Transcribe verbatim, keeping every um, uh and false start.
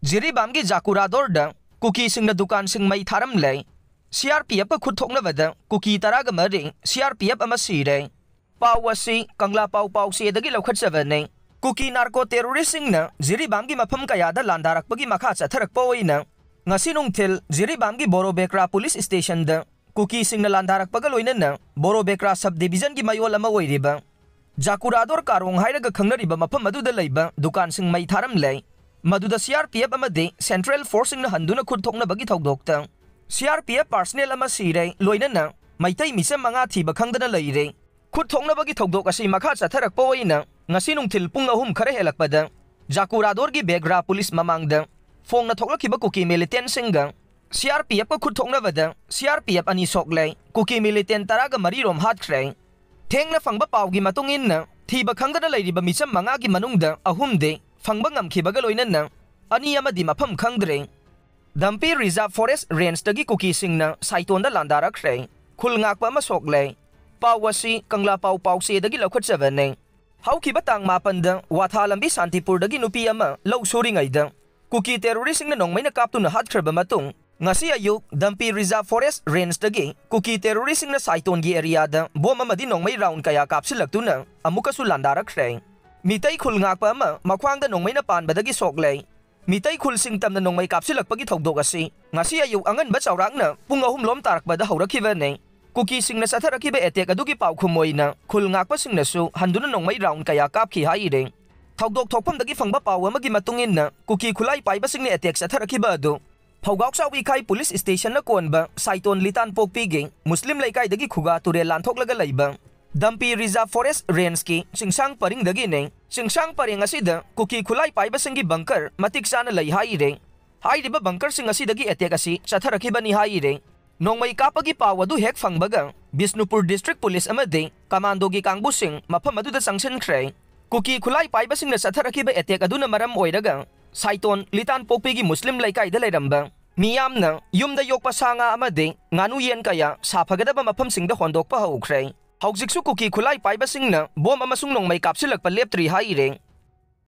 ꯖꯤꯔꯤꯕꯥꯝꯒꯤ ꯖꯥꯀꯨꯔꯥꯗꯣꯔꯗ ꯀꯨꯀꯤꯁꯤꯡꯅ ꯗꯨꯀꯥꯟꯁꯤꯡ ꯃꯩ ꯊꯥꯔꯝꯂꯦ꯫ C R P ꯑꯦꯐꯀ ꯈꯨꯠ ꯊꯣꯛꯅꯕꯗ ꯀꯨꯀꯤ ꯇꯔꯥꯒ ꯃꯔꯤ, ꯁꯤ ꯑꯥꯔ ꯄꯤ ꯑꯦꯐ ꯑꯃ ꯁꯤꯔꯦ꯫ ꯄꯥꯎ ꯑꯁꯤ ꯀꯪꯂꯥ ꯄꯥꯎ ꯄꯥꯎꯆꯦꯗꯒꯤ ꯂꯧꯈꯠꯆꯕꯅꯤ꯫ ꯀꯨꯀꯤ ꯅꯥꯔꯀꯣ ꯇꯦꯔꯣꯔꯤꯁꯁꯤꯡꯅ ꯖꯤꯔꯤꯕꯥꯝꯒꯤ ꯃꯐꯝ ꯀꯌꯥꯗ ꯂꯥꯟꯗꯥꯔꯛꯄꯒꯤ ꯃꯈꯥ ꯆꯠꯊꯔꯛꯄ ꯑꯣꯏꯅ ꯉꯁꯤ ꯅꯨꯡꯊꯤꯜ ꯖꯤꯔꯤꯕꯥꯝꯒꯤ ꯕꯣꯔꯣꯕꯦꯀ꯭ꯔꯥ ꯄꯨꯂꯤꯁ ꯁ꯭ꯇꯦꯁꯟꯗ ꯀꯨꯀꯤꯁꯤꯡꯅ ꯂꯥꯟꯗꯥꯔꯛꯄꯒ ꯂꯣꯏꯅꯅ ꯕꯣꯔꯣꯕꯦꯀ꯭ꯔꯥ ꯁꯕ ꯗꯤꯕꯤꯖꯟꯒꯤ ꯃꯌꯣꯜ ꯑꯃ ꯑꯣꯏꯔꯤꯕ ꯖꯥꯀꯨꯔꯥꯗꯣꯔ ꯀꯥꯔꯣꯡ ꯍꯥꯏꯔꯒ ꯈꯪꯅꯔꯤꯕ ꯃꯐꯝ ꯑꯗꯨꯗ ꯂꯩꯕ ꯗꯨꯀꯥꯟꯁꯤꯡ ꯃꯩ ꯊꯥꯔꯝꯂꯦ꯫ ꯃꯗꯨꯗ ꯁꯤ ꯑꯥꯔ ꯄꯤ ꯑꯦꯐ ꯑꯃꯗꯤ ꯁꯦꯟꯇ꯭ꯔꯦꯜ ꯐꯣꯔꯁꯁꯤꯡꯅ ꯍꯟꯗꯨꯅ ꯈꯨꯠ ꯊꯣꯛꯅꯕꯒꯤ ꯊꯧꯗꯣꯛꯇ C R P F personal ꯑꯃ ꯁꯤꯔꯦ, ꯂꯣꯏꯅꯅ ꯃꯩꯇꯩ ꯃꯤꯆꯝ ꯃꯉꯥ ꯊꯤꯕ ꯈꯪꯗꯅ ꯂꯩꯔꯦ꯫ ꯈꯨꯠ ꯊꯣꯛꯅꯕꯒꯤ ꯊꯧꯗꯣꯛ ꯑꯁꯤ ꯃꯈꯥ ꯆꯠꯊꯔꯛꯄ ꯑꯣꯏꯅ ꯉꯁꯤ ꯅꯨꯡꯊꯤꯜ ꯄꯨꯡ ꯑꯍꯨꯝ ꯈꯔ ꯍꯦꯜꯂꯛꯄꯗ ꯖꯥꯀꯨꯔꯥꯗꯣꯔꯒꯤ ꯕꯦꯒ꯭ꯔꯥ ꯄꯨꯂꯤꯁ ꯃꯃꯥꯡꯗ ꯐꯣꯡꯅ ꯊꯣꯛꯂꯛꯈꯤꯕ ꯀꯨꯀꯤ ꯃꯤꯂꯤꯇꯦꯟꯠꯁꯤꯡꯒ ꯁꯤ ꯑꯥꯔ ꯄꯤ ꯑꯦꯐꯀ ꯈꯨꯠ ꯊꯣꯛꯅꯕꯗ ꯁꯤ ꯑꯥꯔ ꯄꯤ ꯑꯦꯐ ꯑꯅꯤ ꯁꯣꯛꯂꯦ, ꯀꯨꯀꯤ ꯃꯤꯂꯤꯇꯦꯟꯠ ꯇꯔꯥꯒ ꯃꯔꯤ ꯔꯣꯝ ꯍꯥꯠꯈ꯭ꯔꯦ꯫ ꯊꯦꯡꯅ ꯐꯪꯕ ꯄꯥꯎꯒꯤ ꯃꯇꯨꯡ ꯏꯟꯅ, ꯊꯤꯕ ꯈꯪꯗꯅ ꯂꯩꯔꯤꯕ ꯃꯤꯆꯝ ꯃꯉꯥꯒꯤ ꯃꯅꯨꯡꯗ ꯑꯍꯨꯝꯗꯤ ꯐꯪꯕ ꯉꯝꯈꯤꯕꯒ ꯂꯣꯏꯅꯅ ꯑꯅꯤ ꯑꯃꯗꯤ ꯃꯐꯝ ꯈꯪꯗ꯭ꯔꯦ꯫ ꯗꯝꯄꯤ ꯔꯤꯖꯥꯔꯚ ꯐꯣꯔꯦꯁ꯭ꯠ ꯔꯦꯟꯖꯇꯒꯤ ꯀꯨꯀꯤꯁꯤꯡꯅ ꯁꯥꯏꯇꯣꯟꯗ ꯂꯥꯟꯗꯥꯔꯛꯈ꯭ꯔꯦ꯫ ꯈꯨꯜ ꯉꯥꯛꯄ ꯑꯃ ꯁꯣꯛꯂꯦ꯫ ꯄꯥꯎ ꯑꯁꯤ ꯀꯪꯂꯥ ꯄꯥꯎ ꯄꯥꯎꯆꯦꯗꯒꯤ ꯂꯧꯈꯠꯆꯕꯅꯤ꯫ ꯍꯧꯈꯤꯕ ꯇꯥꯡ ꯃꯥꯄꯟꯗ ꯋꯥꯊꯥ ꯂꯝꯕꯤ ꯁꯥꯟꯇꯤꯄꯨꯔꯗꯒꯤ ꯅꯨꯄꯤ ꯑꯃ ꯂꯧ ꯁꯨꯔꯤꯉꯩꯗ ꯀꯨꯀꯤ ꯇꯦꯔꯣꯔꯤꯁ꯭ꯠꯁꯤꯡꯅ ꯅꯣꯡꯃꯩꯅ ꯀꯥꯞꯇꯨꯅ ꯍꯥꯠꯈ꯭ꯔꯕ ꯃꯇꯨꯡ, ꯉꯁꯤ ꯑꯌꯨꯛ ꯗꯝꯄꯤ ꯔꯤꯖꯥꯔꯚ ꯐꯣꯔꯦꯁ꯭ꯠ ꯔꯦꯟꯖꯇꯒꯤ ꯀꯨꯀꯤ ꯇꯦꯔꯣꯔꯤꯁ꯭ꯠꯁꯤꯡꯅ ꯁꯥꯏꯇꯣꯟꯒꯤ ꯑꯦꯔꯤꯌꯥꯗ ꯕꯣꯝ ꯑꯃꯗꯤ ꯅꯣꯡꯃꯩ ꯔꯥꯎꯟꯗ ꯀꯌꯥ ꯀꯥꯞꯁꯤꯜꯂꯛꯇꯨꯅ ꯑꯃꯨꯛꯀꯁꯨ ꯂꯥꯟꯗꯥꯔꯛꯈ꯭ꯔꯦ꯫ ꯃꯤꯇꯩ ꯈꯨꯜ ꯉꯥꯛꯄ ꯑꯃ ꯃꯈ꯭ꯋꯥꯡꯗ ꯅꯣꯡꯃꯩꯅ ꯄꯥꯟꯕꯗꯒꯤ ꯁꯣꯛꯂꯦ꯫ ꯃꯤꯇꯩ ꯈꯨꯜꯁꯤꯡ ꯇꯝꯅ ꯅꯣꯡꯃꯩ ꯀꯥꯞꯁꯤꯜꯂꯛꯄꯒꯤ ꯊꯧꯗꯣꯛ ꯑꯁꯤ ꯉꯁꯤ ꯑꯌꯨꯛ ꯑꯉꯟꯕ ꯆꯥꯎꯔꯥꯛꯅ ꯄꯨꯡ ꯑꯍꯨꯝ ꯂꯣꯝ ꯇꯥꯔꯛꯄꯗ ꯍꯧꯔꯛꯈꯤꯕꯅꯤ꯫ ꯀꯨꯀꯤꯁꯤꯡꯅ ꯆꯠꯊꯔꯛꯈꯤꯕ ꯑꯦꯇꯦꯛ ꯑꯗꯨꯒꯤ ꯄꯥꯎꯈꯨꯝ ꯑꯣꯏꯅ ꯈꯨꯜ ꯉꯥꯛꯄꯁꯤꯡꯅꯁꯨ ꯍꯟꯗꯨꯅ ꯅꯣꯡꯃꯩ ꯔꯥꯎꯟꯗ ꯀꯌꯥ ꯀꯥꯞꯈꯤ ꯍꯥꯏꯔꯤ꯫ ꯊꯧꯗꯣꯛ ꯊꯣꯛꯐꯝꯗꯒꯤ ꯐꯪꯕ ꯄꯥꯎ ꯑꯃꯒꯤ ꯃꯇꯨꯡ ꯏꯟꯅ, ꯀꯨꯀꯤ ꯈꯨꯠꯂꯥꯏ ꯄꯥꯏꯕꯁꯤꯡꯅ ꯑꯦꯇꯦꯛ ꯆꯠꯊꯔꯛꯈꯤꯕ ꯑꯗꯨ ꯐꯧꯒꯥꯎꯆꯥꯎ ꯏꯈꯥꯏ ꯄꯨꯂꯤꯁ ꯁ꯭ꯇꯦꯁꯟꯅ ꯀꯣꯟꯕ ꯁꯥꯏꯇꯣꯟ ꯂꯤꯇꯥꯟꯄꯣꯛꯄꯤꯒꯤ ꯃꯨꯁꯂꯤꯝ ꯂꯩꯀꯥꯏꯗꯒꯤ ꯈꯨꯒꯥ ꯇꯨꯔꯦꯜ ꯂꯥꯟꯊꯣꯛꯂꯒ ꯂꯩꯕ ꯗꯝꯄꯤ ꯔꯤꯖꯥꯔꯚ ꯐꯣꯔꯦꯁ꯭ꯠ ꯔꯦꯟꯖꯀꯤ ꯆꯤꯡꯁꯥꯡ ꯄꯔꯤꯡꯗꯒꯤꯅꯤ꯫ ꯆꯤꯡꯁꯥꯡ ꯄꯔꯦꯡ ꯑꯁꯤꯗ ꯀꯨꯀꯤ ꯈꯨꯠꯂꯥꯏ ꯄꯥꯏꯕꯁꯤꯡꯒꯤ ꯕꯪꯀꯔ ꯃꯇꯤꯛ ꯆꯥꯅ ꯂꯩ ꯍꯥꯏꯔꯤ꯫ ꯍꯥꯏꯔꯤꯕ ꯕꯪꯀꯔꯁꯤꯡ ꯑꯁꯤꯗꯒꯤ ꯑꯦꯇꯦꯛ ꯑꯁꯤ ꯆꯠꯊꯔꯛꯈꯤꯕꯅꯤ ꯍꯥꯏꯔꯤ꯫ ꯅꯣꯡꯃꯩ ꯀꯥꯞꯄꯒꯤ ꯄꯥꯎ ꯑꯗꯨ ꯍꯦꯛ ꯐꯪꯕꯒ ꯕꯤꯁꯅꯨꯄꯨꯔ ꯗꯤꯁꯇ꯭ꯔꯤꯛ ꯄꯨꯂꯤꯁ ꯑꯃꯗꯤ ꯀꯃꯥꯟꯗꯣꯒꯤ ꯀꯥꯡꯕꯨꯁꯤꯡ ꯃꯐꯝ ꯑꯗꯨꯗ ꯆꯪꯁꯤꯟꯈ꯭ꯔꯦ꯫ ꯀꯨꯀꯤ ꯈꯨꯠꯂꯥꯏ ꯄꯥꯏꯕꯁꯤꯡꯅ ꯆꯠꯊꯔꯛꯈꯤꯕ ꯑꯦꯇꯦꯛ ꯑꯗꯨꯅ ꯃꯔꯝ ꯑꯣꯏꯔꯒ ꯁꯥꯏꯇꯣꯟ ꯂꯤꯇꯥꯟꯄꯣꯛꯄꯤꯒꯤ ꯃꯨꯁꯂꯤꯝ ꯂꯩꯀꯥꯏꯗ ꯂꯩꯔꯝꯕ ꯃꯤꯌꯥꯝꯅ ꯌꯨꯝꯗ ꯌꯣꯛꯄ ꯁꯥ ꯉꯥ ꯑꯃꯗꯤ ꯉꯥꯅꯨ ꯌꯦꯟ ꯀꯌꯥ ꯁꯥꯐꯒꯗꯕ ꯃꯐꯝꯁꯤꯡꯗ ꯍꯣꯟꯗꯣꯛꯄ ꯍꯧꯈ꯭ꯔꯦ꯫ ꯍꯧꯖꯤꯛꯁꯨ ꯀꯨꯀꯤ ꯈꯨꯠꯂꯥꯏ ꯄꯥꯏꯕꯁꯤꯡꯅ ꯕꯣꯝ ꯑꯃꯁꯨꯡ ꯅꯣꯡꯃꯩ ꯀꯥꯞꯁꯤꯜꯂꯛꯄ ꯂꯦꯞꯇ꯭ꯔꯤ ꯍꯥꯏꯔꯤ꯫